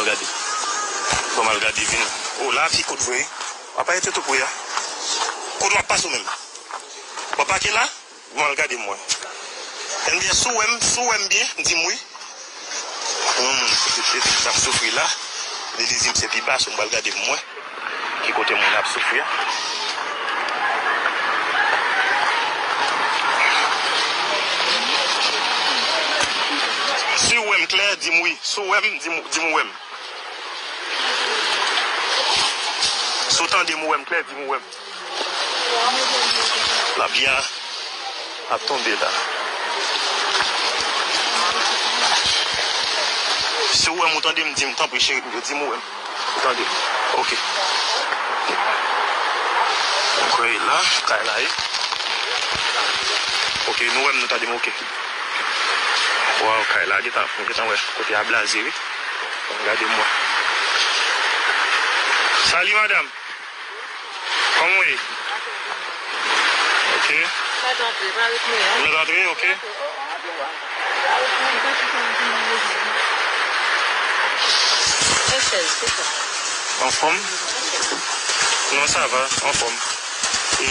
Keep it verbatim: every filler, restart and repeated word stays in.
Gade. Bon, m al gade vin. O, la fi kout vre. W ap pale tout ou pou ya. Kote w ap pase w menm? W ap pake la? Bon, al gade m wè. Ebyen, si w wè m, si w wè m byen, di m wi. Yon moun ki te di m k ap soufri la, li, li di m se pi ba, so m pral gade m wè ki kote moun ap soufri a. Si w wè m klè, di m wi. Si w wè m, di m, di m ou wè m. Si w tande m ou wè m klè, di m ou wè m. Lapli a ap tonbe la. Si w wè m, ou tande m, di m, tanpri, cheri m yo, di m ou wè m. Ou tande m. Oke. Oke, la, kay la ye. Oke, nou wè m, nou tande m, oke. Waw, kay la, gentan, nou gentan wè kote a blaze, wi. Gade m wè. Salut, madame. Kòman w ye? Ok. Mèt antre, pa ret mwen. Mèt antre, ok. Anfòm? Non, sa va, anfòm. E,